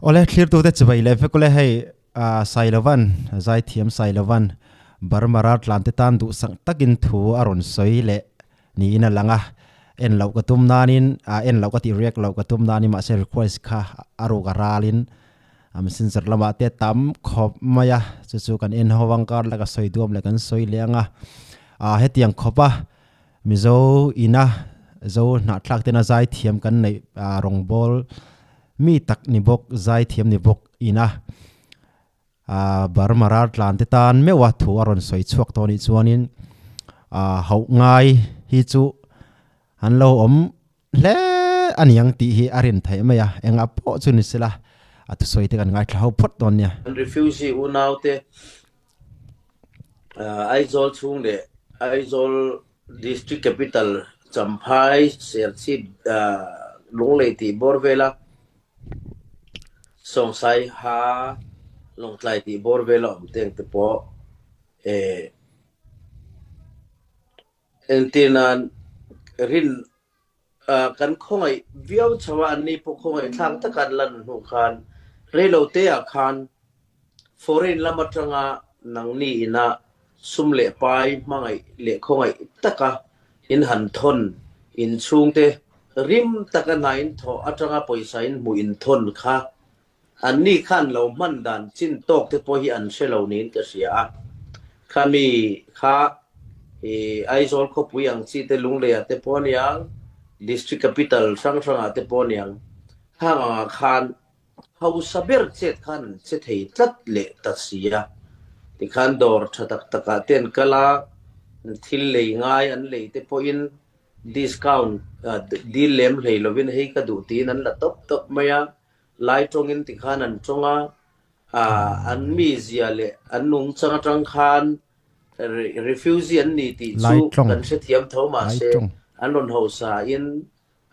Awle thlirtute chibai leh vek ule hei Sailovan zaithiam Sailovan Burma raltlante tan duhsak takin thu a rawn sawi leh niin a lang a, en loh ka tum nanin en loh ka tih react loh ka tum nanin mahse request kha a ruk a ralin a messenger lamah te tam khawp mai a, chu chu kan en ho ang kar la ka sawi duam leh kan sawi leh ang a, hetiang khawp a Mizo ina Zo hnahthlak tena zaithiam kan neih rawngbawl mi tak ni bawk, zaithiam ni bawk ina Burma raltlan te tan meuha thu a rawn sawi chhuak tawh anih chuanin hauh ngai hi chu an lo awm hle a ni ang tih hi a rin theih mai a, engah pawh chu ni sela a thusawi te kan ngaithla ho phawt dawn nia. An refugee unaute Aizawl chhung leh Aizawl District Capital Champhai, Serchhip, Lunglei tih bawr vela Sawngsai ha Lawngtlai tih bawr vela awm teng te pawh Entir nan rin kan khawngaih viau chho a, anni pawh khawngaih thlak taka an lan hnu khan reilo te ah khan foreign lam atanga nangni ina sum leh pai hmangaih leh khawngaih taka in han thawn in chhungte rim taka hna in thawh atanga pawisa in hmuh in thawn kha anni khan lo hman dan chin tawk te pawh hi an hre lo niin ka hria a. Khami kha i Aizawl khawpui ang chi te Lungleiah te pawh aniang, District Capital hrang hrangah te pawh aniang, khang angah khan hausa ber chet khan an che thei tlat leh ta si a. Tikhan dawr tha tak takah te an kal a, thil lei ngai an lei te pawhin discount dil lem hlei lovin hei ka duh tiin an la tawp tawp mai a. Lai tawngin tikhan an tawng a, an mizia leh an nungchang atang khan refugee an ni tih chu kan hrethiam tho mahse an rawn hausa in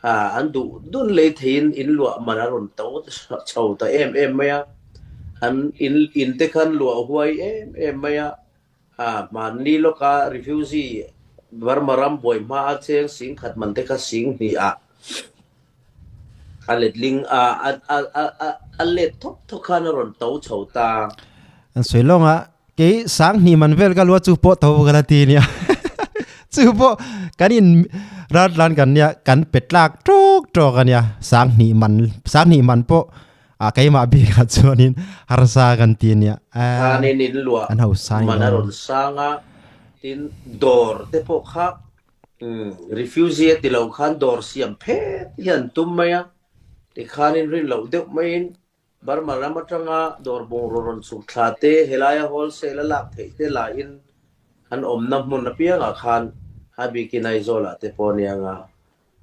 an duh dun lei theiin in luah man a rawn to chho ta em em mai a, an in in te khan luah huai em em mai a, hmanni lawka refugee Burma ram buai hma a cheng sing khat man te kha sing hnih ah A letling a, a, a, a, a, a let thawk thawk khan a rawn to chho ta. An sawi lawng a, kei sang hnih man vel ka lua chu pawh to ka la ti nia. Chu pawh kan in rat lan kan nia kan pe tlak tawk tawk a nia sang hnih man sang hnih man pawh a keimah bikah chuanin harsa kan ti nia. Khanin in luah An hausa ni man a lo. rawn sang a, tin dawr te pawh kha Refugee a ti lo khan dawr siam phet hi an tum mai a, tikhanin rin loh deuh maiin Burma ram atanga dawr bungraw rawn chhuk thla te, helaia wholesale a lak theih te lahin an awmna hmun apiangah khan a bikin Aizawlah te pawh ania nga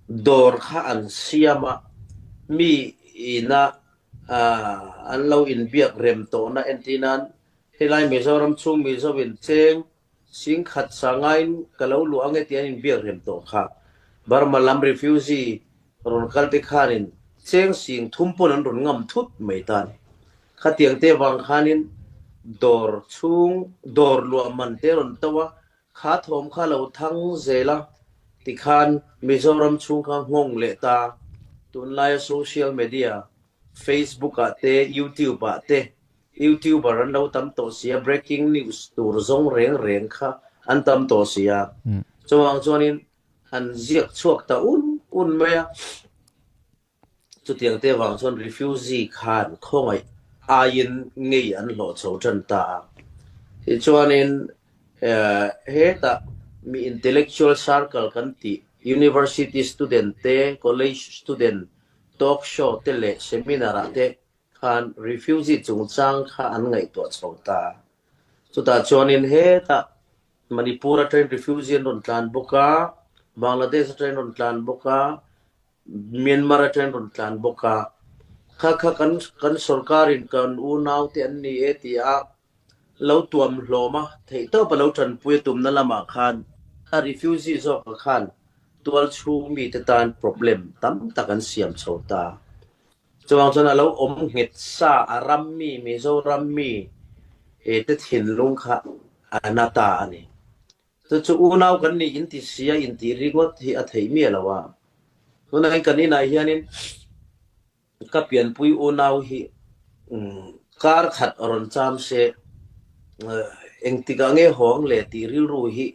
dawr kha an siam a, mi ina an lo inbiak rem tawhna entirnan helai Mizoram chhung Mizo incheng Sing khat sangain ka lo luh ange tih an inbiak rem tawh kha. Burma lam refugee rawn kal te khanin cheng sing thum pawn an rawn ngam thut mai ta a ni. Khatiang te vang khanin dawr chhung dawr luah man te rawn to a, kha thawm kha lo thang zel a tikhan Mizoram chhung kha nghawng leh ta. Tunlaia social media Facebook ah te YouTube ah te Youtuber an lo tam tawh sia, breaking news tur zawng reng reng kha an tam tawh sia. Chuvang chuanin an ziak chhuak ta un un mai a. Chutiang te vang chuan refugee khan khawngaih aiin ngei an hlawh chho tan ta a. Tichuanin hetah mi intellectual circle kan tih university student te, college student talk show te leh seminar ah te khan refugee chungchang kha an ngaihtuah chho ta. Chutah chuanin hetah Manipur atangin refugee an rawn tlan bawk a, Bangladesh atangin rawn tlan bawk a, Myanmar atangin rawn tlan bawk a. Kha kha kan kan sorkarin kan unaute an ni e ti a lo tuam hlawm a, theihtawp a lo tanpui a tumna lamah khan a refugee zawkah khan tual chhung mite tan problem tam tak an siam chho ta. Chuvang chuan a lo awm nghet sa a ram mi, Mizoram mi te thinlung kha a na ta a ni. Chu chu unau kan nih inti sia intih ringawt hi a theih miah lo a. Tunah hian kan inah hianin ka pianpui unau hi Kar khat rawn cham se engtikah nge hawng le tih rilru hi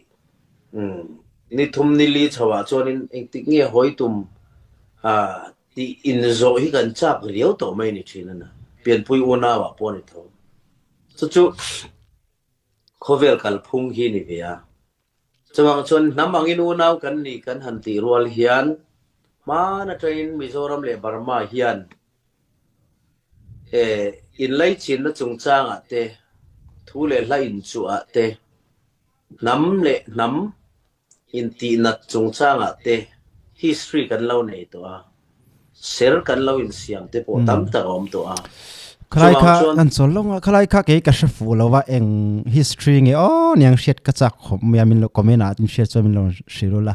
ni thum ni li chhoah chuanin engtik nge hawi tum tih inzawh hi kan chak riau tawh mai ni thin a na. Pianpui unauah pawh a ni tho. Chu chu khawvel kalphung hi ni ve a. Chuvang chuan hnam angin unau kan nih kan han tih rual hian hman atangin Mizoram leh Burma hian inlaichinna chungchangah te, thu leh hla inchuhah te, hnam leh hnam intihnat chungchangah te history kan lo nei tawh a, ser kan lo insiam te pawh tam tak a awm tawh a. Khalai kha kan chawl lo nga, khalai kha kei ka hre fuh lo a, eng history nge aw niang hriat ka chak khawp mai a, min lo comment ah tin hriat chuan min lo hrilh ula.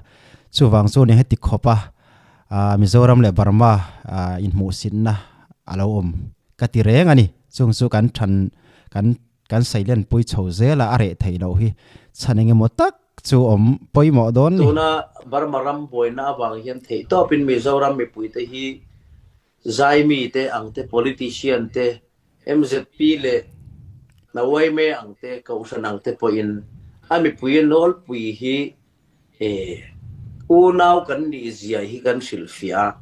Chuvang chu nia heti khawp a, Mizoram leh Burma inhmuhsitna a lo awm ka ti reng a ni. Chung chu kan than kan kan sailenpui chho zel a, a reh theih loh hi chhan eng emaw tak chu awm pawimawh dawn ni. Tuna Burma ram buaina avang hian theihtawpin Mizoram mipuite hi Zaimi te ang te, politician te, MZP leh Nawaime ang te, Kohhran ang te pawhin a mipui nawlpui hi unau kan nih zia hi kan hrilhfiah a.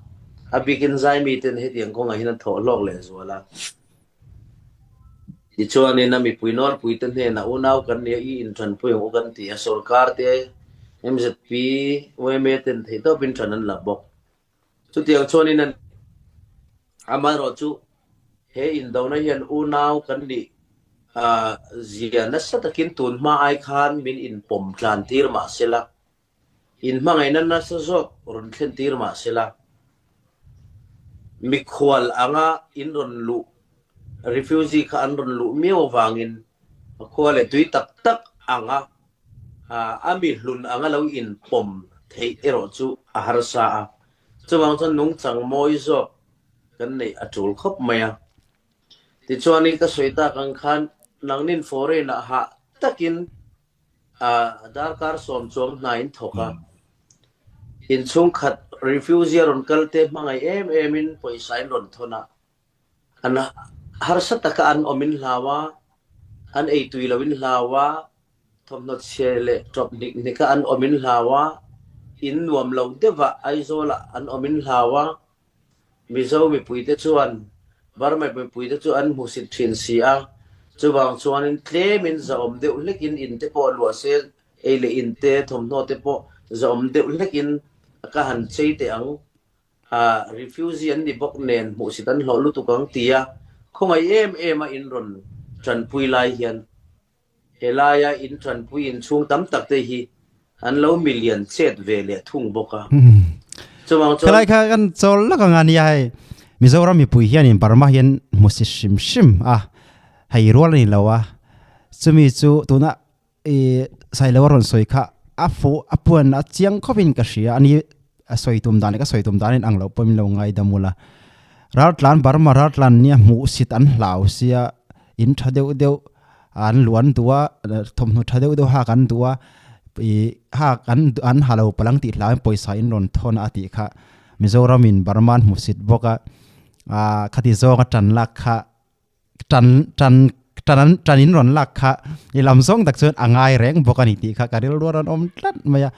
A bikin Zaimi ten hetiang kawngah hian an thawh hlawk lehzual a. Tichuanin a mipui nawlpui te hnenah unau kan nia i inthanpui ang u kan ti a, sorkar te, MZP, yma ten theihtawpin than an la bawk. Chutiang chuanin a ni. Amaherawhchu, he indona hian unau kan nih zia nasa takin tun hma ai khan min inpawm tlan tir mah sela, inhmangaihna nasa zawk rawn thlen tir mah sela, mikhual anga in rawn luh, refugee kha an rawn luh miau avangin a khua leh tui tak tak anga A mi hlun anga lo inpawm theih erawh chu a harsa a, chuvang chuan nungchang mawi zawk kan neih a tul khawp mai a. Tichuanin ka sawi tak ang khan nangnin foreign ah hah takin darkar sawm chuang hna in thawk a, inchhungkhat refugee a rawn kal te hmangaih em em in pawisa in rawn thawn a, An harsa taka an awm in hlau a, an ei tui lo in hlau a, thawmhnaw chhia leh tawp hnik hnik a an awm in hlau a, in nuam lo deuh ah Aizawl ah an awm in hlau a, Mizo mipui te chuan Burma mipui te chu an hmusit thin si a, chuvang chuanin tlem in zahawm deuh hlek in in te pawh luah se ei leh in te thawmhnaw te pawh zahawm deuh hlek in ka han chei teh ang. Refugee an ni bawk nen hmuhsit an hlawh lutuk ang tia khawngaih em em a in rawn tanpui lai hian helaia in tanpui inchhung tam tak te hi an lo milian chet ve leh thung bawk a. Chuvang chuan. Khalai kha kan chawl lak ang a nia hei Mizoram mipui hianin Burma hian hmuhsit hrim hrim a hei rual a ni lo a chumi chu tuna I Sailo a rawn sawi kha a fuh a puan a chiang khawpin ka hria a ni a sawi tum dan leh ka sawi tum dan in ang loh pawh min lo ngaidam ula Raltlan Burma Raltlan nia hmuh sit an hlau sia in tha deuh deuh an luan duh a thawmhnaw tha deuh deuh hak an duh a ih hak an an ha lo palang tih hlauin pawisa in rawn thawn a tih kha Mizoram in Burma an hmu sit bawk a ah khati zawnga tan lak kha Tan tan tan an tan in rawn lak kha i lam zawng tak chuan a ngai reng bawk a ni tih kha ka rilru a rawn awm tlat mai a.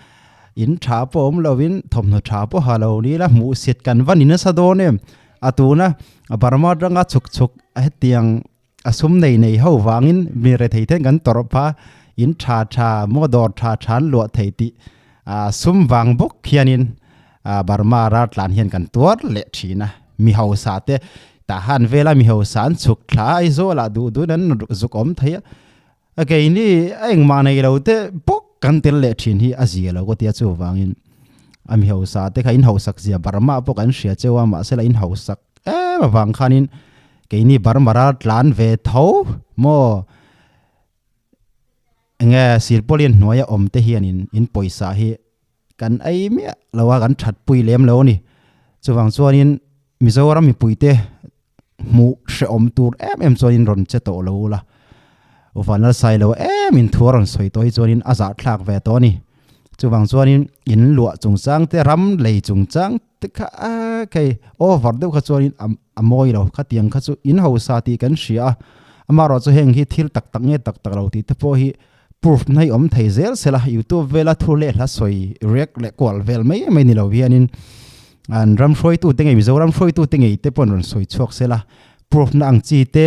In tha pawh awm lovin thawmhnaw tha pawh ha lo ni ila hmuhsit kan va ni nasa dawn em. A tuna Burma atanga chhuk chhuk hetiang a sum nei nei ho vangin mi rethei ten kan tawrh phah a, in tha tha maw dawr tha tha an luah thei tih sum vang bawk hianin Burma raltlan hian kan tuar leh thin a, mi hausa te tah han vela mi hausa an chhuk thla a, Aizawl ah duh duhin an zuk awm thei a, a keini a engmah nei lo te bawk kan tel leh thin hi a zia lo ka tia chuvangin a mi hausa te kha in hausak zia Burma pawh kan hria cheu a mahse la in hausak em avang khanin keini Burma raltlan ve tho maw. Enge silpawlin hnuaia awm te hianin in pawisa hi kan ei miah lo a, kan that pui lem lo a ni. Chuvang chuanin Mizoram mipuite hmuh hrehawm tur em em chuanin rawn che tawh lo ula. Vanlalsai lo em in thu a rawn sawi tawh hi chuanin a zahthlak ve tawh a ni. Chuvang chuanin in luah chungchang te, ram lei chungchang. te kha a kei over deuh kha chuanin a mawi lo khatiang kha chu in hausa tih kan hria a amaherawh chu heng hi thil tak tak nge tak tak lo tih te pawh hi proof na hi awm thei zel sela youtube vela thu leh hla sawi react leh kual vel mai mai ni lo hianin an ram hruaitu te ngei Mizoram hruaitu te ngei te pawh an rawn sawi chhuak sela proof na ang chi te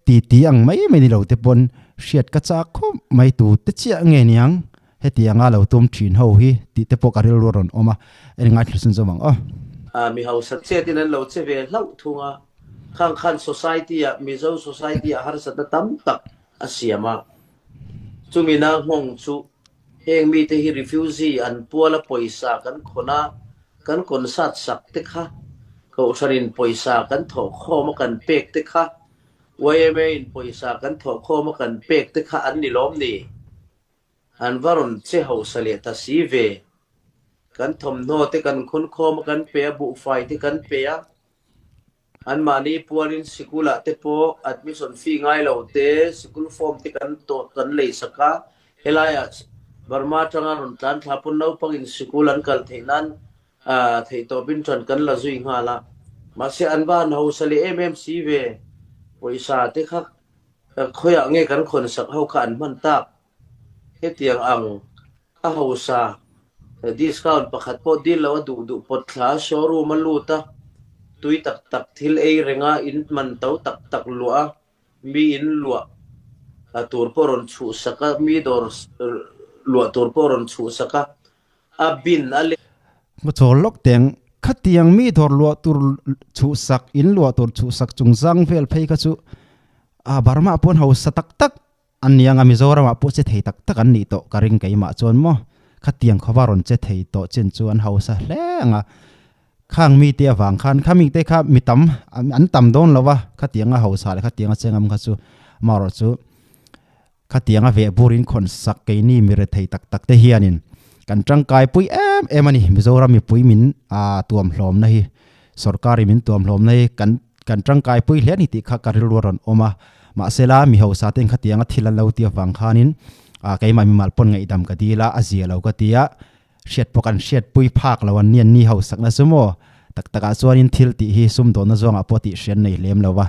ti ti ang mai mai ni lo te pawn hriat ka chak khawp mai tu te chiah nge niang Hetianga lo tum thin ho hi tih te pawh ka rilru a rawn awm a, en ngaithla chhun zawm ang aw. Mi hausa chetin an lo che ve hlauh thung a, khang khan society ah, Mizo society ah harsatna tam tak a siam a. Chumi na nghawng chu heng mite hi refugee an puala pawisa kan khawn a, kan concert sak te kha, kohhranin pawisa kan thawh khawm a kan pek te kha, yma in pawisa kan thawh khawm a kan pek te kha an ni lawm ni? An va rawn che hausa leh ta si ve. Kan thawmhnaw te kan khawn khawm a kan pe a, buhfai te kan pe a. Anmahni pualin sikulah te pawh admission fee ngai lo te, sikul form te kan tawt kan lei sak a. Helaiah Burma atanga rawn tlan thla pawn naupangin sikul an kal theih nan theihtawpin ṭan kan la zui nghal a. Mahse an va han hausa leh em em si ve. Pawisa te kha Khawiah nge kan khawn sak ho kha an hman tak? Hetiang ang a hausa discount pakhat pawh dil lo a duh duh pawt thla a showroom a lut a, tui tak tak thil ei reng a, in man to tak tak luah a, mi in luah tur pawh rawn chhuh sak a, mi dawr luah tur pawh rawn chhuh sak a, a bin a leh. Hmachhawl lawk teng, khatiang mi dawr luah tur chhuhsak, in luah tur chhuhsak chungchang vel phei kha chu a Burma pawn hausa tak tak an ni anga Mizoramah pawh che thei tak tak an nih tawh ka ring keimah chuan maw khatiang khawva rawn che thei tawh chin chu an hausa hle anga khang mite avang khan kha mite kha mi tam an tam dawn lo va khatianga hausa leh khatianga che ngam kha chu amaherawh chu Khatianga veh burin khawn sak keini mi rethei tak tak te hianin kan tangkai pui em em a ni. Mizoram mipui min tuam hlawmna hi sorkari min tuam hlawmna hi kan kan tangkai pui hle a ni tih kha ka rilru a rawn awm a. Mahsela mi hausa ten khatianga thil an lo ti avang khanin keimah mimal pawn ngaihdam ka dil a, a zia lo ka ti a, hriat pawh kan hriat pui phak lo an ni an ni hausakna chu maw tak takah chuanin thil tih hi sumdawnna zawngah pawh tih hriat nei lem lo va,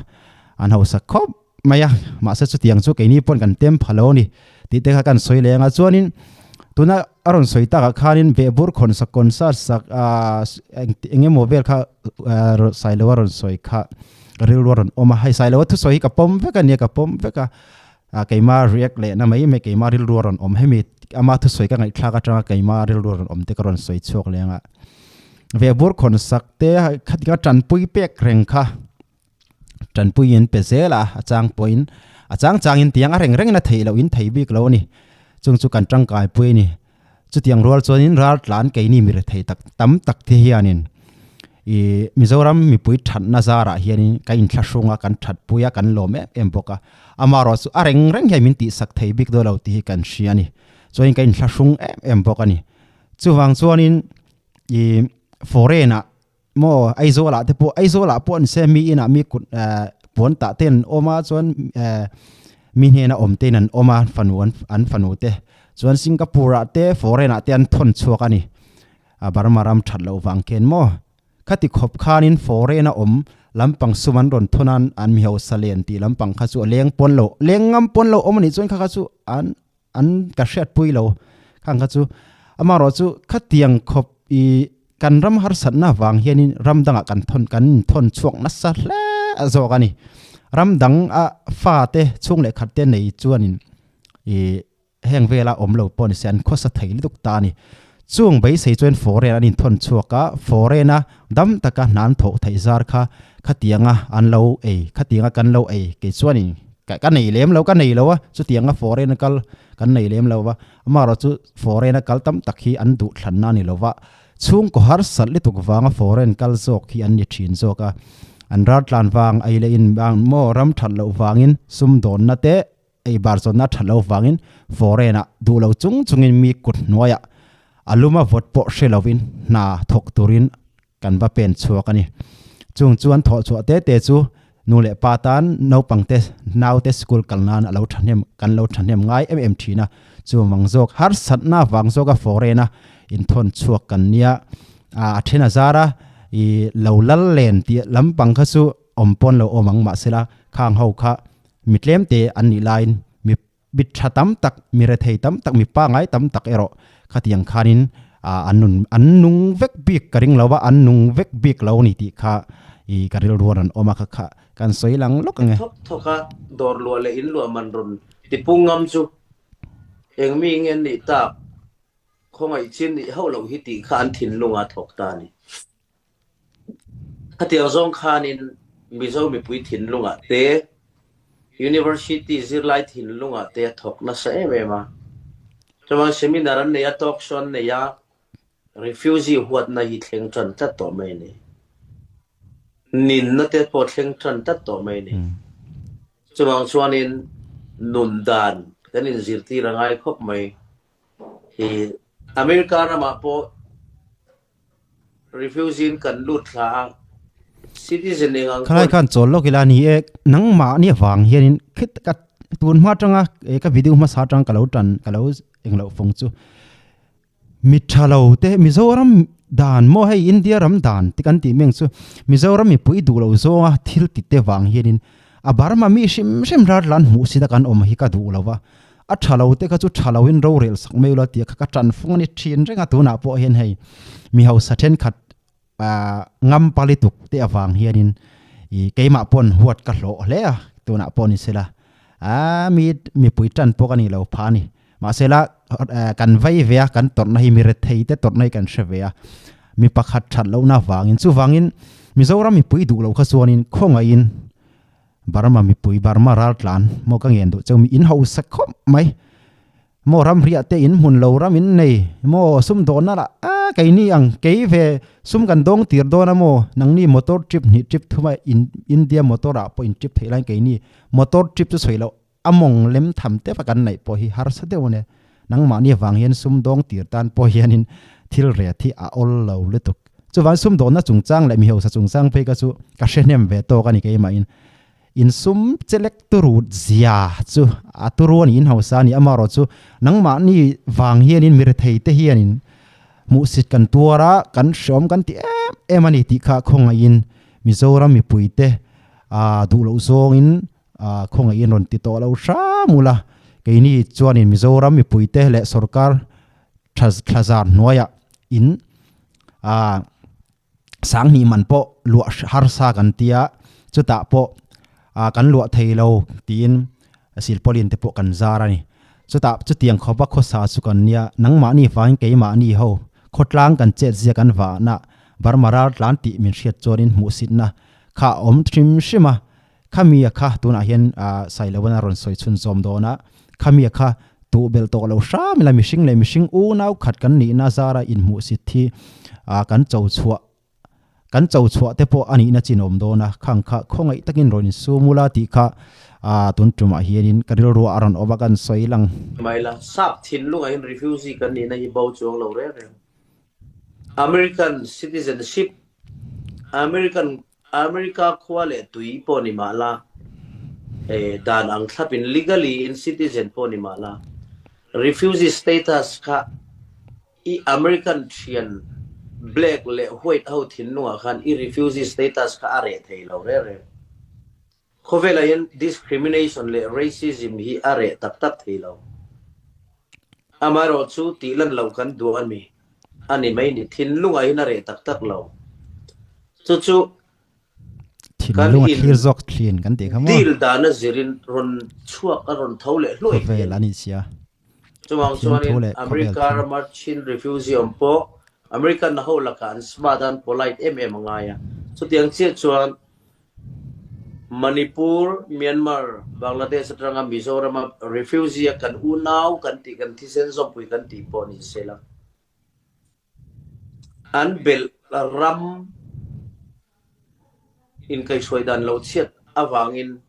an hausak khawp. mai a, mahse chutiang chu keini pawn kan tem pha lo a ni tih te kha kan sawi leh anga chuanin tuna a rawn sawi takah khanin behbur khawn sak concert sak ah eng emaw vel kha Sailo a rawn sawi kha rilru a rawn awm a, hei Sailo a thusawi hi ka pawm vek a nia ka pawm vek a, ah keima react leh na mai mai keima rilru a rawn awm hemi ama thusawi ka ngaihthlak atanga keima rilru a rawn awm te ka rawn sawi chhuak leh anga behbur khawn sak te khatinga tanpui pek reng kha. Tanpui in pe zel a, a chang pawhin a chang changin tiang a reng rengin a theih loh in thei bik lo a ni. Chung chu kan tangkai pui a ni. Chutiang rual chuanin ral tlan keini mi rethei tak tam tak te hianin ih Mizoram mipui thatna zarah hianin ka inthlahrung a, kan that pui a, kan lawm em em bawk a. Amaherawh chu a reng reng hian min tihsak thei bik dawn lo tih hi kan hria a ni. Chuanin ka inthlahrung em em bawk a ni. Chuvang chuanin ih foreign ah Maw Aizawl ah te pawh Aizawl ah pawh an se mi inah mi kut eh puan tah te an awm a chuan eh mi hnena awm te in an awm a fanu an an fanu te chuan Singapore ah te foreign ah te an thawn chhuak a ni a Burma ram that loh vang khian maw khati khawp khanin foreign a awm lampang sum an rawn thawn a an mi hausa len tih lampang kha chu a leng pawn lo leng ngam pawn lo awm a nih chuan kha kha chu an an ka hriatpui lo khang kha chu amaherawh chu khatiang khawp ih kan ram harsatna vang hianin ram dangah kan thawn kan inthawn chhuak nasa hle zawk a ni ram dang a fa te chhung leh khat te nei chuanin ih heng vela awm lo pawh ni se an khawsa thei lutuk ta a ni chung beisei chuan foreign an inthawn chhuak a foreign a dam taka hna an thawh theih zar kha khatianga an lo ei khatianga kan lo ei kei chuanin Ka nei lem lo, ka nei lo a, chutianga foreign a kal kan nei lem lo va, amaherawh chu foreign a kal tam tak hi an duh thlanna a ni lo va, chhungkaw harsat lutuk vanga foreign kal zawk hi an ni thin zawk a, an raltlan vang ei leh in vang maw ram that loh vangin sumdawnna te ei bar zawnna that loh vangin foreign ah duh lo chung chungin mi kut hnuaiah a luma vawt pawh hre lovin hna thawk turin Kan va pen chhuak a ni. Chung chuan thawh chhuah te te chu nu leh pa tan naupang te nau te school kal nan a lo thahnem kan lo thahnem ngai em em thin a. Chu vang zawk harsatna vang zawk a foreign a inthawn chhuak kan nia. A then a zar a. I lo lal len tih lampang kha chu awm pawn lo awm ang mahsela khang ho kha mi tlem te an nih laiin mi mi tha tam tak, mi rethei tam tak, mi pangai tam tak erawh khatiang khanin an nun an nung vek bik ka ring lo va, an nung vek bik lo a ni tih kha i ka rilru a rawn awm a kha kha kan sawi lang lawk ang e. Thawk thawk a, dawr luah leh in luah man rawn tipung ngam chu eng mi nge an nih tak? Khawngaih chin nih hauh loh hi tih kha an thinlunga thawk ta a ni. Khatiang zawng khanin Mizo mipui thinlungah te, University zirlai thinlungah te a thawk nasa em em a. Chuan seminar an nei a, talk show an nei a, refugee huatna hi thleng tan tlat tawh mai a ni. Ninna te pawh thleng tan tlat tawh mai a ni. Chuvang chuanin nun dan kan inzirtir a ngai khawp mai. I America ramah pawh refugee in kan lut thla a, citizen eng ang Khalai pawn. khan chawl lawk ila ni e, nangmahni avang hianin khit ka tun hma atanga e ka video hmasa atang ka lo tan ka lo engloh fawng chu mi tha lo te Mizoram dan maw hei India ram dan te kan tih meng chu Mizoram mipui duh lo zawnga thil ti te vang hianin a Burma mi hrim hrim rar lan hmuh sita kan awm hi ka duh lo va. A tha lo te kha chu tha lo in rorel sak mai ula tih kha ka tan fung a ni thin reng a, tunah pawh hian hei mi hausa thenkhat ah ngam pali tuk te avang hianin ih keimah pawn huat ka hlawh hle a, tunah pawh ni sela ah mi mipui tan pawh ka ni lo pha a ni. Mahsela kan vei ve a, kan tawrhna hi mi rethei te tawrhna hi kan hre ve a, mi pakhat that lohna avangin chuvangin Mizoram mipui duh loh kha chuanin khawngaihin Burma mipui Burma raltlan maw ka ngen duh cheu mi in hausa khawp mai maw ramriah te in hmun lo ram in nei maw sum dawnna lah a keini ang kei ve sum kan dawng tir dawn a maw nangni motor trip hnih trip thuma in India motor ah pawh in trip theih laiin keini motor trip chu sawi loh a mawng lem tham tep a kan neih pawh hi harsa deuh a nia nangmahni avang hian sum dawng tir tan pawh hianin thil ret hi a awl lo lutuk Chuvang sumdawnna chungchang leh mihausa chungchang phei kha chu ka hre hnem ve tawk a ni keimahin. Insum chelek turut zia chu a turu a ni, inhausa a ni. Amaherawh chu nangmahni vang hianin mi rethei te hianin hmuhsit kan tuar a, kan hreawm kan ti em em a ni tih kha khawngaihin Mizoram mipuite duh loh zawngin khawngaihin rawn ti tawh lo hram ula. Keini chuanin Mizoram mipuite leh sorkar thlazar hnuaiah in ah sanghnih man pawh luah harsa kan tia chutah pawh ah kan luah thei lo tiin silpawlin te pawh kan zar a ni chutah chutiang khawpa khawsa chu kan nia nangmahni vangin keimahni ho khawtlang kan chet zia kan vahna Burma ral tlan tih min hriat chuanin hmuhsitna kha a awm hrim hrim a Khami a kha tunah hian Sailovan a rawn sawi chhun zawm dawn a, khami a kha tuh belh tawh lo hram ila mihring leh mihring unau khat kan nihna zara inhmuhsit hi kan cho chhuah kan cho chhuah te pawh a nihna chin awm dawn a, khang kha khawngaih takin rawn insum ula tih kha tun tumah hianin ka rilruah a rawn awm a kan sawi lang. Maila, sap thinlungah hian refugee kan nihna hi bo chuang lo reng reng. American citizenship, American America khua leh tui pawh ni mah la, dan ang thlapin legally in citizen pawh ni mah la, refugee status kha i American thian black leh white ho thinlungah khan i refugee status kha a reh thei lo reng reng. Khawvelah hian discrimination leh racism hi a reh tak tak thei lo. Amaherawh chu tih lan loh kan duh a mi a ni mai ni. Thinlungah hian a reh tak tak lo. Chu chu kan Thinlung a in thlir zawk thin kan tih kha maw? deal dana zirin rawn chhuak a rawn tho leh hluai Khawvel thin. a nih sia. Chuvang Pathian chuanin thu leh khawvel America thil. rama Chin refugee awm pawh American ho lakah an smart a, an polite em em a ngai a. Chutiang chiah chuan Manipur, Myanmar, Bangladesh atanga Mizorama refugee a kan unau kan tih, kan thisen zawmpui kan tih pawh ni sela, an belh ram inkaihhruai dan lo chhiat avangin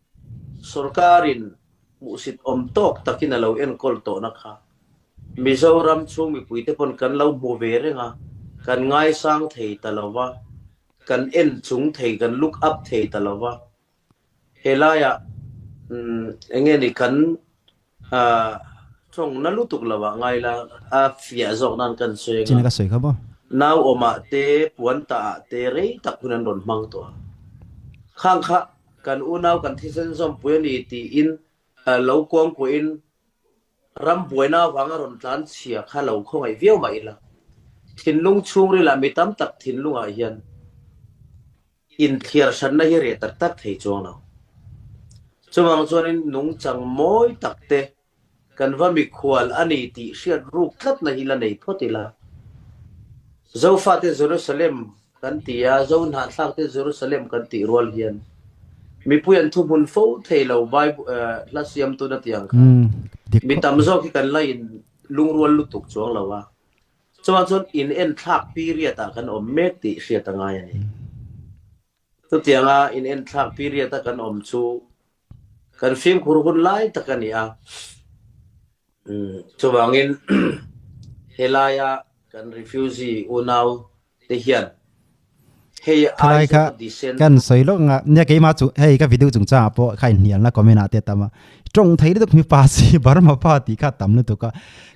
sorkarin hmuhsit awm tawk takin a lo enkawl tawhna kha Mizoram chhung mipuite pawn kan lo hmu ve reng a, kan ngaisang thei ta lo va. Kan en chung thei, kan look up thei ta lo va. Helaiah eng nge ni kan tawng na lutuk lo ah ngai la, a fiah zawk nan kan sawi China anga. ka sawi kha maw? Nau awmah te, puan tahah te rei tak hun an rawn hmang tawh a. Khang kha kan unau kan thisen zawmpui a ni tiin lo kuangkuahin ram buaina avanga rawn tlan chhia kha lo khawngaih viau mah ila, thinlung chhungrilah mi tam tak thinlungah hian Inthliar hranna hi reh tak tak thei chuang lo. Chuvang chuanin nungchang mawi tak te kan va mikhual a ni tih hriat ruk tlatna hi la nei phawt ila. Zofate Jerusalem kan ti a, Zohnahthlakte Jerusalem kan tih rual hian mipui an thuhmun fo thei lo Bible hla siamtuna tih ang kha mi tam zawk hi kan la in lungrual lutuk chuang lo a. Chuvang chuan in en thlak period ah kan awm mek tih hriat a ngai a ni. Chutianga in en thlak period a kan awm chu kan fimkhur hun lai tak a ni a. Chuvangin helaia kan refugee unau te hian hei Khalai ai kha zawk decent kan sawi lawk nga nia keima chu hei ka video chungchangah pawh kha inhnialna comment ah te a tam a tawng thei lutuk mi pa si Burma pa tih kha a tam lutuk a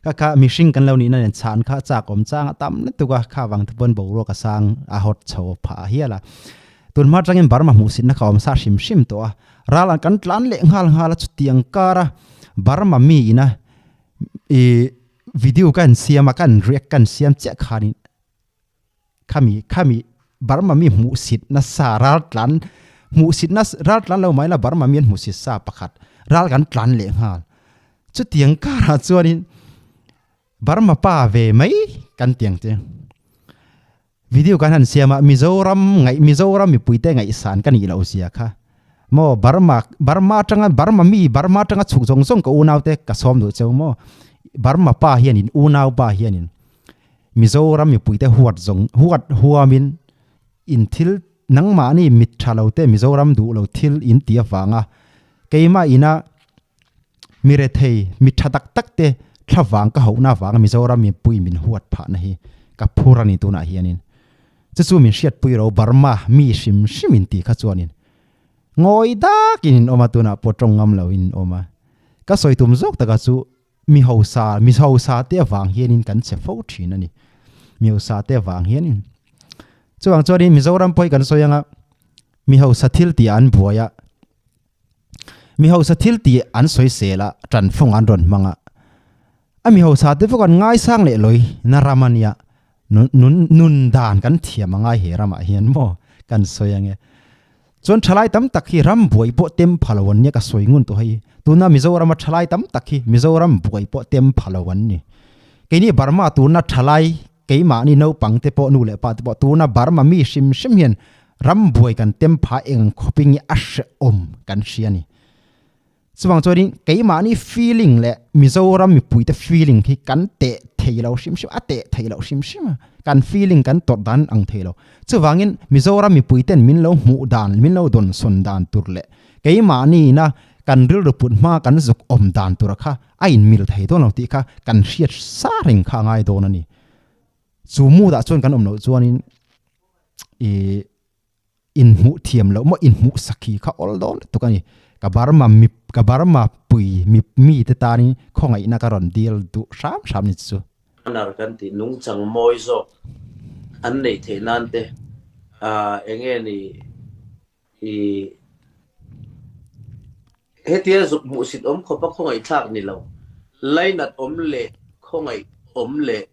ka kha mihring kan lo nihna nen chhan kha chak awm chang a tam lutuk a kha vang te pawn boruak a sang a hawt chho phah hial a tunhma atangin Burma hmuhsitna kha awm sa hrim hrim tawh a ral an kan tlan leh nghal nghal a chutiang kar a Burma mi ina ih video ka han siam a ka han react ka han siam chiah khanin Khami khami Burma mi hmuhsit nasa ral tlan hmuhsit na ral tlan lo mai la Burma mi an hmuhsit sa pakhat ral kan tlan leh nghal. Chutiang karah chuanin Burma pa ve mai kan ti ang che. Video kan han siam a Mizoram ngaih Mizoram mipuite ngaihsan ka nih loh zia kha. Maw Burma Burma atanga Burma mi Burma atanga chhuk zawng zawng ka unaute ka sawm duh cheu maw. Burma pa hianin unau pa hianin Mizoram mipuite huat zawng huat huamin in thil nangmahni mit tha lo te Mizoram duh lo thil in ti avanga keimah ina mi rethei mi tha tak tak te thlavang ka hohna avanga Mizoram mipui min huat phahna hi ka phur a ni tunah hianin chu chu min hriatpui ro Burma mi hrim hrim in ti kha chuanin ngawi dakin in awm a tunah pawh tawng ngam lo in awm a ka sawi tum zawk taka chu Mi hausa, mi hausa te avang hianin kan che fo thin a ni. Mi hausa te avang hianin. Chuvang chuanin Mizoram pawh hi kan sawi anga mi hausa thil tih an buai a, mi hausa thil tih an sawi sel a, tanfung an rawn hmang a. A mi hausa te pawh kan ngaisang leh lawi na ram a nia, nun nun nun dan kan thiam a ngai he ramah hian maw kan sawi ange. Chuan thalai tam tak hi ram buai pawh tem pha lo an nia ka sawi ngun tawh hei. Tuna Mizorama thalai tam tak hi Mizoram buai pawh tem pha lo an ni. Keini Burma tuna thalai keimahni naupang te pawh nu leh pa te pawh tuna Burma mi hrim hrim hian ram buai kan tem pha eng khawpin nge a hrehawm kan hria a ni. Chuvang chuanin keimahni feeling leh Mizoram mipuite feeling hi kan teh thei lo hrim hrim a, teh thei lo hrim hrim a, kan feeling kan tawrh dan ang thei lo. Chuvangin Mizoram mipuiten min lo hmuh dan, min lo dawnsawn dan tur leh keimahniina kan rilru put hma kan zuk awm dan tura kha a inmil thei dawn lo tih kha kan hriat sa reng kha a ngai dawn a ni. Chu mood ah chuan kan awm loh chuanin ih. Inhmuh thiam loh maw inhmuh sakhi kha awl dawn lutuk a ni. Ka Burma mi ka Burma pui mi mi te tanin khawngaihna ka rawn dil duh hram hram ni chu. Banner kan tih nungchang mawi zawk an neih theih nan te ah enge ni i hetia zuk hmuhsit awm khawpa khawngaihthlak ni lo lainat awm leh khawngaih awm leh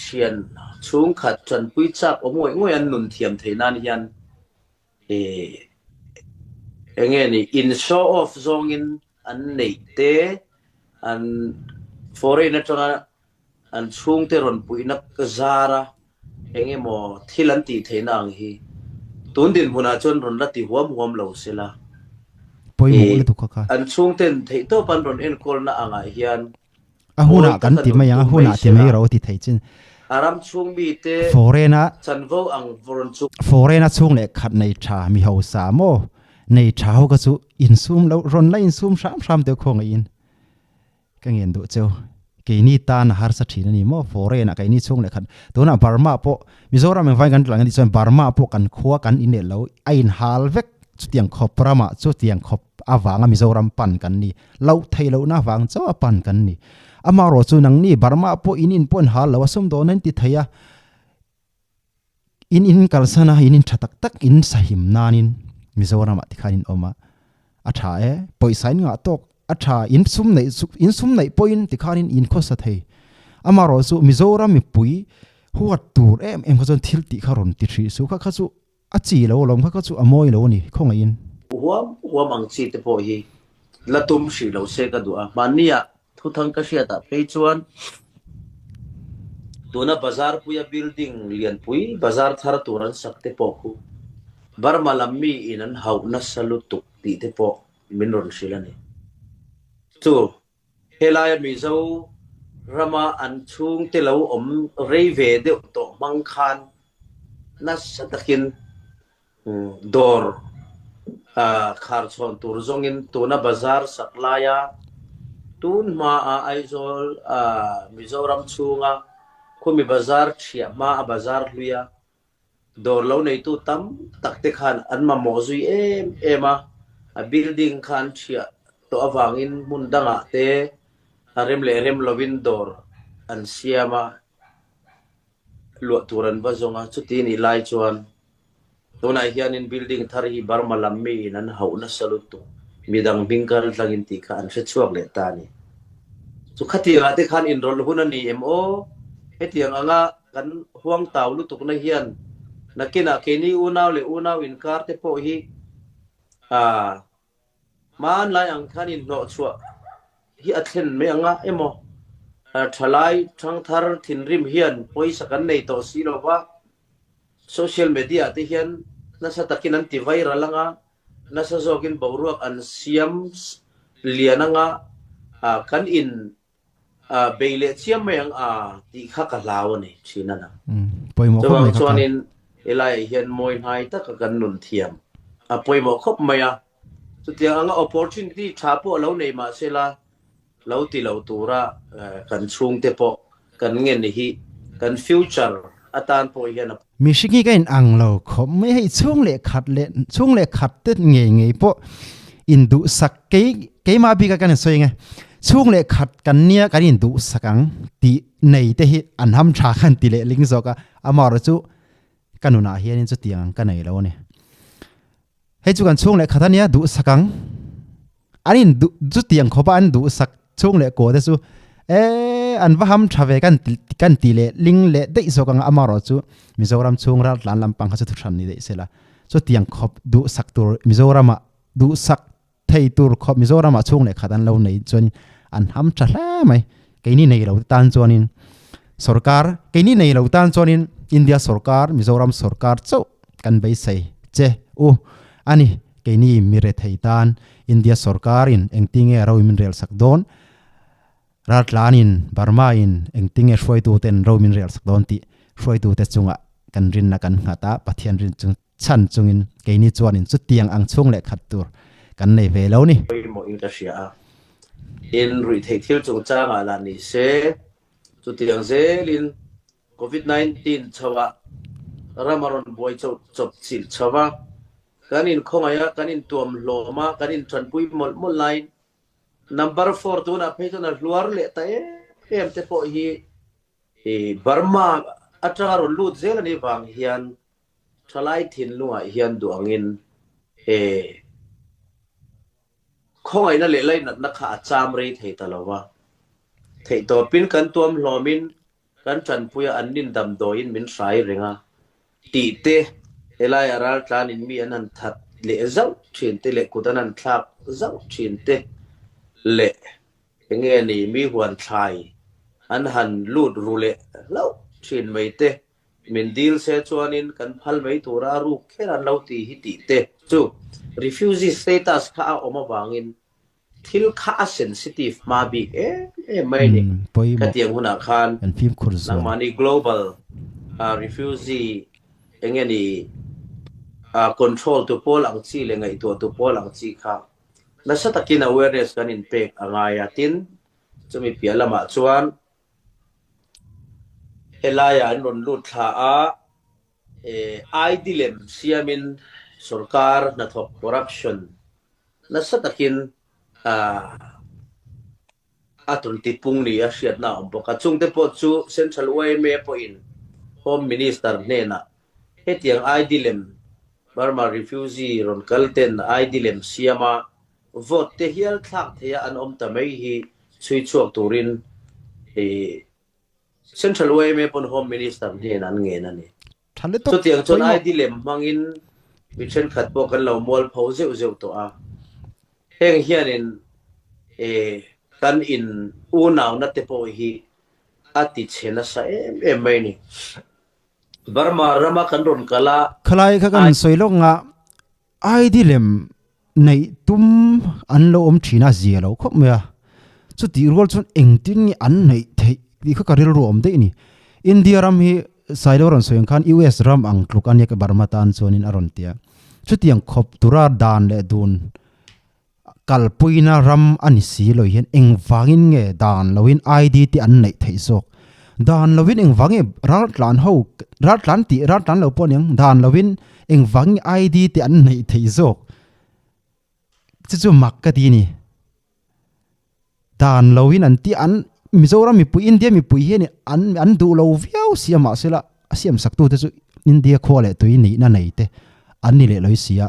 Thian chhungkhat tanpui chak awm ngawih ngawih an nun thiam theih nan hian eng nge ni in show off zawngin an neih te an foreign atanga an chhungte rawn puihna zara eng emaw thil an tih theihna ang hi tun dinhmunah chuan rawn la ti huam huam lo sela Pawimawh lutuk kha kha. An chhungten theihtawp an rawn enkawlna angah hian A hunah kan ti mai ang, a hunah ti mai ro ti thei chin. A ram chhung mite Foreign-a chanvo ang rawn chu. Foreign-a chhung leh khat nei tha mi hausa maw nei tha ho kha chu insum lo rawn la insum hram hram deuh khawngaih in ka ngen duh cheu. Keini tan a harsa thin a ni maw foreign-ah keini chhung leh khat tunah Burma pawh Mizoram engvangin kan tlang a nih chuan Burma pawh kan khua kan inelh lo a inhal vek chutiang khawp ramah chutiang khawp avanga Mizoram pan kan ni. Loh theih lohna avang chauh a pan kan ni. Amaherawh chu nangni Burma pawh in in pawh in hal lo a sum dawn a in ti thei a. In in kalsan a, in in tha tak tak in sahim nanin Mizoramah tikhan in awm a, a tha e, pawisa in ngah tawk a tha, in sum neih chu in sum neih pawhin tikhanin in khawsa thei. Amaherawhchu Mizoram mipui huat tur em em kha chuan thil tih kha rawn ti hrih suh kha kha chu a chi lo alawm kha kha chu a mawi lo a ni khawngaihin. Huam huam ang chi te pawh hi la tum hrih lo se ka duh a, hmanniah Thuthang ka hriatah phei chuan tuna bazar puia building lianpui bazar thar tur an sak te pawh khu Burma lam mi in an hauh nasa lutuk tih te pawh min rawn hrilh a ni. Chu helaia Mizo rama an chhungte lo awm rei ve deuh tawh hmang khan nasa takin Dawr khar chhawn tur zawngin tuna bazar sak laia tun hmaa Aizawl Mizoram chhunga khumi bazar thiah hmaa bazar hluia dawr lo neitu tam tak te khan an mamawh zui em em a, a building kha an thiah tawh avangin hmun dangah te a rem leh rem lovin dawr an siam a. Luah tur an va zawng a, chuti nih lai chuan tunah hianin building thar hi Burma lam miin an hauh nasa lutuk, midang hming kal tlangin tih kha an hre chhuak leh ta a ni. Chu khatiangah te khan inrawlh hun a ni em aw? Hetiang anga kan huang tau lutukna hian nakinah keini unau leh unau inkar te pawh hi aa Hmanlai ang khan inhnawhchhuah hi a thlen mai anga emaw? Thalai thangthar thinrim hian pawisa kan nei tawh si lo va, social media te hian nasa takin an ti viral anga, nasa zawkin boruak an siam lian anga, kan in bei leh chiam mai ang a tih kha ka hlau a ni thin a na. Pawimawh khawp Chuvang mai kha ka. chuanin helaiah hian mawi hnai taka kan nun thiam a pawimawh khawp mai a. Chutiang anga opportunity tha pawh lo nei mah sela lo ti lo tura kan chhungte pawh kan ngen hi kan future atan pawh hian a Mihring hi ka in ang lo khawp mai hei chhung leh khat leh chhung leh khat te ngei ngei pawh in duhsak kei keimah bik a kan in sawi ang e chhung leh khat kan nia kan in duhsak ang tih nei te hi an ham tha khan ti leh ling zawk a amaherawhchu chu ka nunah hianin chutiang ang ka nei lo a ni hei chu kan chhung leh khat a nia duhsak ang an in duh chutiang khawpa an duhsak chhung leh kaw te chu eh an va ham tha ve kan kan ti leh ling leh daih zawk anga amaherawh chu Mizoram chhung ral tlan lampang kha chu thuhran ni daih sela chutiang khawp duhsak tur Mizoramah duhsak thei tur khawp Mizoramah chhung leh khat an lo nei chuanin an ham tha hle mai keini nei lo te tan chuanin sorkar keini nei lo tan chuanin India sorkar Mizoram sorkar chauh kan beisei che u ani Keini mi rethei tan India sorkarin engtinge ro min rel sak dawn, raltlanin Burma in engtinge hruaituten ro min rel sak dawn tih hruaitute chungah kan rinna kan nghat a, Pathian rin chung chhan chungin keini chuanin chutiang ang chhung leh khat tur kan nei ve lo ni. Pawimawh in ka hria a, in ruihtheih thil chungchangah lah ni se, chutiang zelin Covid 19 chhoah ram a rawn buai chawp chilh chho va, kan inkhawngaih a, kan intuam hlawm a, kan intanpui mawlh mawlh laiin number four tunah phei chuan a hluar leh ta em em te pawh hi Burma atanga rawn lut zel a nih vang hian thalai thinlungah hian duh angin Khawngaihna leh lainatna kha a cham rei thei ta lo va. Theihtawpin kan tuam hlawmin kan tanpuia an nin damdawiin min hrai reng a tih te, helaiah raltlanin mi an han that leh zauh thin te leh kut an han thlak zauh thin te leh enge ni mi huan thlai an han lut ru leh hlauh thin mai te Min dil se chuanin kan phal mai tura ruk kher an lo ti hi tih te chu refugee status kha a awm avangin thil kha a sensitive hma bik em em mai a ni. Khatiang hunah khan nangmahni global refugee enge ni control tu pawl ang chi leh ngaihtuah tu pawl ang chi kha nasa takin awareness kan inpek a ngai a, tin chumi piah lamah chuan Helaiah an rawn lut thla a, ID lem siamin sorkar hnathawk corruption nasa takin a tawn tipung ni a hriatna a awm bawk a. Chungte pawh chu Central yma pawhin Home Minister hnenah. Hetiang ID lem Burma refugee rawn kal ten ID lem siama vote te hial thlak theia an awm ta mai hi chhui chhuak turin Central yma pawn Home Minister hnenah an ngen a ni. Chutiang chuan ID lem hmangin mi thenkhat pawh kan lo mualpho zeuh zeuh tawh a. Heng hianin kan in unauna te pawh hi a ti chhe nasa em em mai a ni. Burma rama kan rawn kal a. Khalai kha kan sawi lawk nga ID lem neih tum an lo awm thin a zia lo khawp mai a, chutih rual chuan engtin nge an neih theih tih kha ka rilru awm daih a ni. India ram hi Sailo rawn sawi ang khan US ram ang tluk a nia ka Burma tan chuanin a rawn ti a, chutiang khawp tura dan leh dun kalpuina ram a ni si lo hian engvangin nge dan loin ID te an neih theih zawk? Dan loin engvang nge raltlan ho raltlan tih raltlan lo pawh a niang dan loin Engvang nge ID te an neih theih zawk? Chu chu mak ka ti a ni. Dan loin an ti an Mizoram mipui India mipui hian an an duh lo viau si a mahse la a siam sak tute chu India khua leh tui nihna nei te an ni leh lo si a.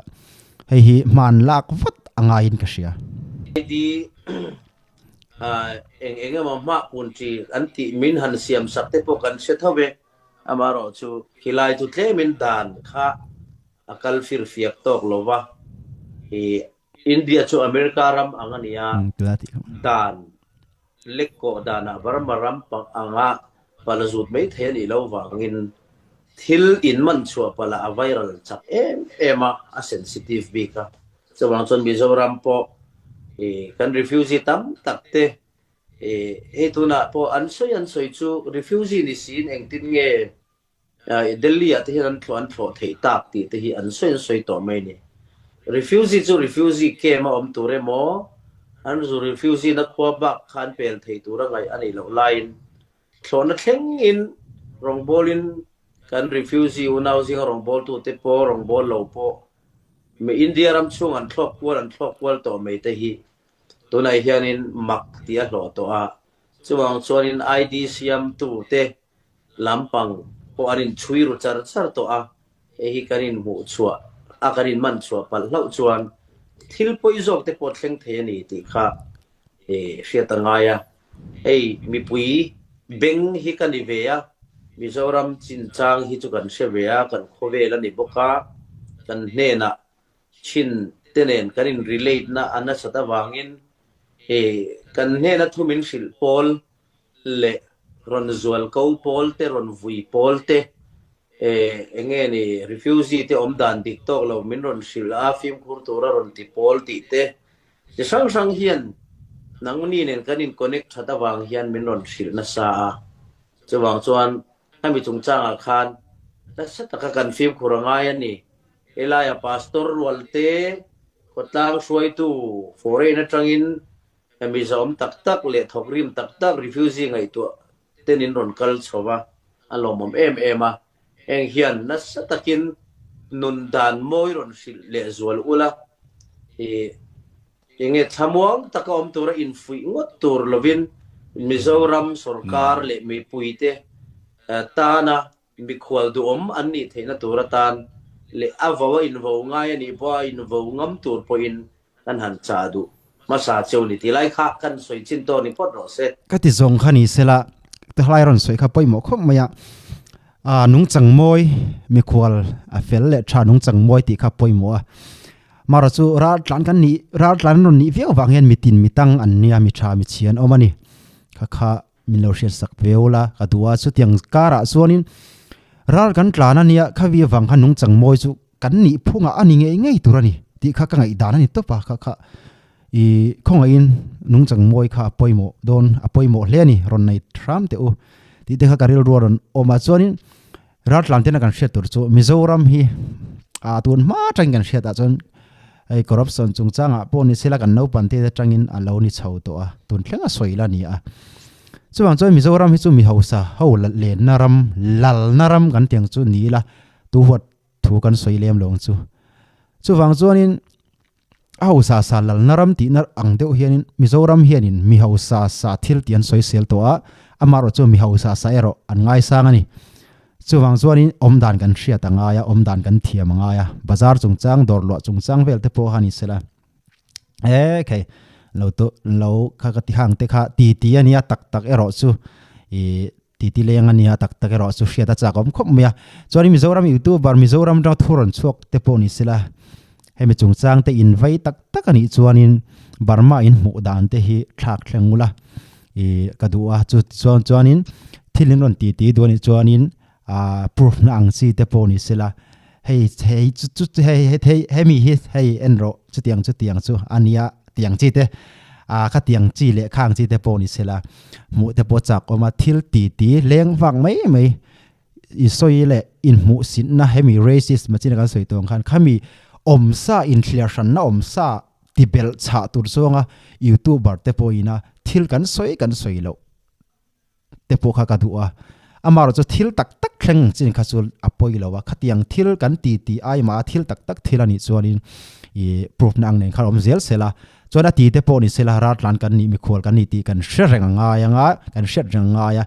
Hei hi hman lak vat a ngaiin ka hria. ID eng eng emaw hmah kun chi an tih min han siam sak te pawh kan hre tho ve. Amaherawhchu, khilai chu tlemin dan kha a kal firfiak tawk lo va, i India chu America ram ang a ni a, dan lek kawh danah Burma ram anga pala zut mai thei a nih loh vangin thil inman chhuah palah a viral chak em em a, a sensitive bik a. Chuvang chuan Mizoram pawh i kan refugee tam tak te Hei tunah pawh an sawi an sawi chu refugee ni siin engtin nge Delhi ah te hian an thlawh an thlawh theih tak tih te hi an sawi an sawi tawh mai a ni. Refugee chu refugee camp a awm tur emaw an zu refugee na khua bak kha an pel thei tur a ngaih a nih loh laiin thlawhna thlengin rawngbawlin kan refugee unau zinga rawngbawltute pawh rawngbâwl lo pawh India ram chhung an thlawk kual an thlawk kual tawh mai te hi Tunah hianin mak tih a hlawh tawh a, chuvang chuanin ID siamtute lampang pawh an inchhui ru char char tawh a, hei hi kan inhmuh chhuah a kan inman chhuah palh hlauh chuan thil pawi zawk te pawh thleng thei a ni tih kha hriat a ngai a. Hei mipui beng hi ka ni ve a, Mizoram chinchang hi chu kan hre ve a, kan khawvel a ni bawk a, kan hnenah Chin te nen kan in relate na a nasat avangin he kan hnena thu min hrilh pawl leh rawn zual ko pawl te rawn vui pawl te enge ni refugee te awm dan dik tawk lo min rawn hrilh a fimkhur tura rawn ti pawl tih te chi hrang hrang hian nangni nen kan in connect that avang hian min rawn hrilh nasa a chuvang chuan hemi chungchangah khan nasa taka kan fimkhur a ngai a ni. Helaia Pastor rualte khawtlang hruaitu foreign atangin mi zahawm tak tak leh thawkrim tak tak refugee ngaihtuah ten in rawn kal chho va, a lawmawm em em a. Heng hian nasa takin nun dan mawi rawn hrilh leh zual ula, i enge thlamuang taka awm tura infuih ngawt tur lovin Mizoram sorkar leh mipuite tana Mikhual duhawm an nih theihna tur atan leh a vo a invo ngai a nih pawh a invo ngam tur pawhin kan han chah duh hmasa cheu ni tih lai kha kan sawi chin tawk ni phawt rawh se. Ka ti zawng kha ni sela, tihlai rawn sawi kha pawimawh khawp mai a, aa nungchang mawi mikhual a fel leh tha nungchang mawi tih kha pawimawh a, marawh chu raltlan kan nih raltlan an rawn nih viau vang hian mitin mitang an nia mi tha mi chhia an awm a ni kha kha. Min lo hriat sak ve ula ka duh a, chutiang karah chuanin ral kan tlan a nia, khawi avang khan nungchang mawi chu kan nih phungah a ni ngei ngei tur a ni tih kha ka ngaihdan a ni tawp a, kha kha i khawngaihin nungchang mawi kha a pawimawh dawn a pawimawh hle a ni rawn nei hram teh u tih te kha ka rilru a rawn awm a, chuanin ral tlan tena kan hriat tur chu Mizoram hi a tun hma atangin kan hriat ah chuan hei corruption chungchangah pawh ni sela kan naupang te atangin a lo ni chho tawh a tun thleng a sawi la ni a chuvang chuan Mizoram hi chu mi hausa ho lenna ram lalna ram kan tiang chu ni ila tu huat thu kan sawi lem lo ang chu chuvang chuanin a hausa sa lalna ram tihna ang deuh hianin Mizoram hianin mi hausa sa thil tih an sawi sel tawh a amaherawhchu mi hausa sa erawh an ngaisang a ni. Chuvang chuanin awmdan kan hriat a ngai a, awmdan kan thiam a ngai a, bazar chungchang, dawr luah chungchang vel te pawh kha ni sela. E khei lo tu lo kha ka ti hang te kha ti ti a nia tak tak erawh chu i ti ti leng a nia tak tak erawh chu hriat a chak awm khawp mai a. Chuanin Mizoram youtuber Mizoram atanga thu rawn chhuak te pawh ni sela hemi chungchang te in vei tak tak a nih chuanin Burma in hmuh dan te hi thlak thleng ula i ka duh a chu chuan chuanin thil in rawn ti ti duh a nih chuanin ah proof na ang chi te pawh ni sela hei hei chu chu hei hei hemi hi hei en rawh chutiang chutiang chu a nia tiang chi te ah khatiang chi leh khang chi te pawh ni sela hmuh te pawh chak awm a thil ti ti leng vak mai mai i sawi leh inhmuh sinna hemi racist machine a kan sawi tawh ang khan khami awmsa inthliar hranna awmsa ti belh chhah tur chuanga youtuber te pawhina thil kan sawi kan sawi loh te pawh kha ka duh a, amaherawh chu thil tak tak thleng ang chin kha chu a pawi lo a, khatiang thil kan ti tih ai mah a thil tak tak thil a nih chuanin ih proof na ang nen khan a awm zel sela, chuan a ti te pawh ni sela raltlan kan nih mikhual kan nih tih kan hre reng a ngai anga kan hriat reng a ngai a,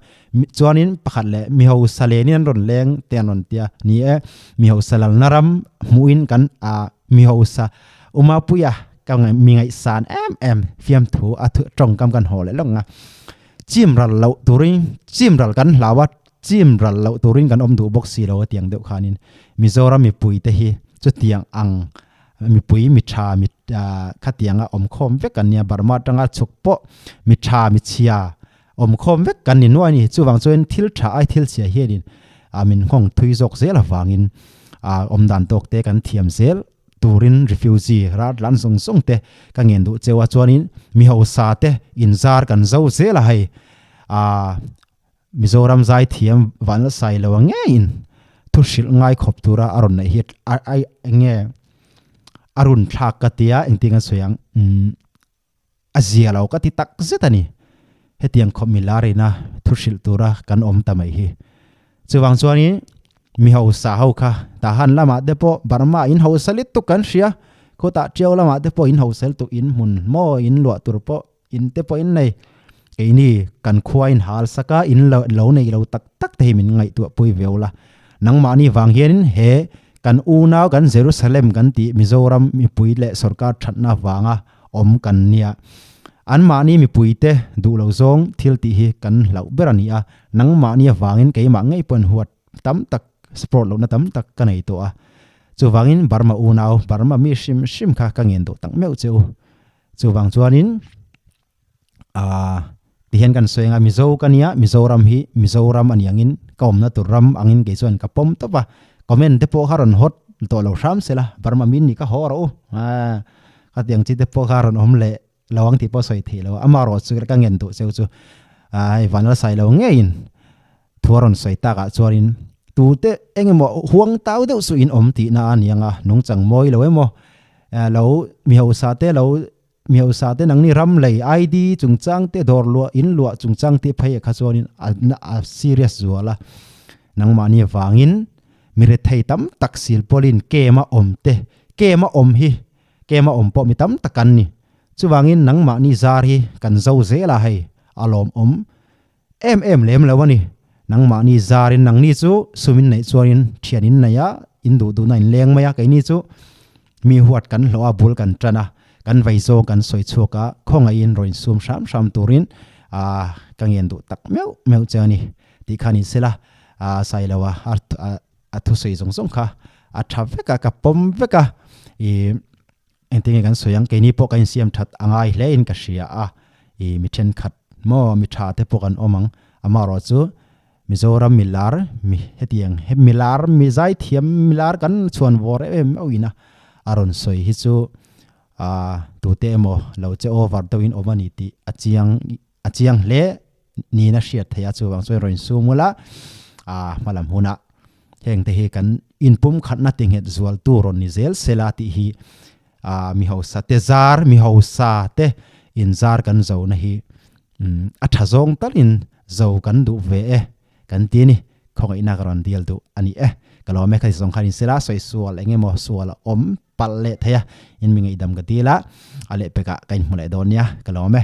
chuanin pakhat leh mi hausa lenin an rawn leng te an rawn ti a, ni e mi hausa lalna ram hmuhin kan ah mi hausa Umapuia ka mi ngaihsan em em fiamthu a tawngkam kan haw leh lawng a. Chim ral loh turin chim ral kan hlau a, chim ral loh turin kan awm duh bawk si lo a tiang deuh khanin Mizoram mipui te hi chutiang ang mipui mi tha mi khatianga awm khawm vek an nia Burma atanga chhuk pawh mi tha mi chhia awm khawm vek kan ni nuai a ni. Chuvang chuan thil tha ai thil chhia hianin min nghawng thui zawk zel avangin awm dan tawk te kan thiam zel. Turin refugee ral tlan zawng zawng te ka ngen duh cheu a chuanin mi hausa te inzar kan zo zel a hei aah Mizoram zai thiam van la sai lo a ngeiin thu hrilh ngai khawp tura a rawn neih hi a ai enge a run thlak ka tia engtin an sawi ang umm a zia lo ka ti tak zet a ni hetiang khawp mi larina thu hrilh tura kan awm ta mai hi chuvang chuanin mi hausa ho kha tahan lamah te pawh Burma in hausa lit tuk kan hria khutah tiau lamah te pawh in hausa lut tuk in hmun maw in luah tur pawh in te pawh in nei keini kan khua in hal sak a in lo lo nei lo tak tak te hi min ngaihtuah pui veu la nangmahni vang hianin he kan unau kan Jerusalem kan tih Mizoram mipui leh sorkar thatna vanga awm kan nia. Anmahni mipuite duh lo zawng thil tih hi kan hlauh ber a ni a, nangmahni avangin keimah ngei pawhin huat tam tak, support lohna tam tak ka nei tawh a. Chuvangin Burma unau, Burma mi hrim hrim kha ka ngen duh tak meuh che u. Chuvang chuanin aah tihian kan sawi anga Mizo ka nia, Mizoram hi Mizoram a ni angin ka awmna tur ram angin kei chuan ka pawm tawp a, comment te pawh kha rawn hawt tawh lo hram sela, Burma min nih ka haw rawh u aah. Khatiang chi te pawh kha rawn awm leh lo ang tih pawh sawi theih lo a, amaherawh chu ka ngen duh cheu chu hei vanlal sai lo ngeiin thu a rawn sawi takah chuanin tute eng emaw huang tau deuh chu in awm tihna a ni ang a, nungchang mawi lo emaw lo mi hausa te lo mi hausa te nangni ram lei ID chungchang te dawr luah in luah chungchang te phei ah kha chuanin a serious zual a, nangmahni avangin mi rethei tam tak silpawlin kem a awm te Kem a awm hi, kem a awm pawh mi tam tak an ni. Chuvangin nangmahni zar hi kan zo zel a hei, a lawmawm em em lem lo a ni. Nangmahni zarin nangni chu sum in neih chuanin thian in nei a, in duh duhna in leng mai a, keini chu mi huat kan hlawh a, bul kan tan a, kan vei zawng kan sawi chhuak a, khawngaihin rawn insum hram hram turin ka ngen duh tak meuh meuh che a ni tih kha ni sela, Sailoa a thusawi zawng zawng kha a tha vek a ka pawm vek a ih engtin nge kan sawi ang keini pawh kan insiam that a ngai hle in ka hria a ih mi thenkhat maw mi tha te pawh kan awm ang amaherawh chu Mizoram milar mi hetiang he milar mi zaithiam milar kan chhuan vawr em em meuh in a a rawn sawi hi chu ah tute emaw lo che over deuh in awm a ni tih a chiang a chiang hle niin a hriat theih a, chuvang chuan rawn insum ula ah hmalam hunah heng te hi kan inpum khatna ti nghet zual tu rawn ni zel sela tih hi ah mi hausa te zar mi hausa te inzar kan zo na hi a tha zawng talin zo kan duh ve e kan ti a ni, khawngaihna ka rawn dil duh a ni e, ka lawm e kha ti zawng khan insela sawi sual eng emaw sual a awm palh leh thei a, in mi ngaihdam ka dil a, a lehpekah ka inhmu leh dawn nia ka lawm e.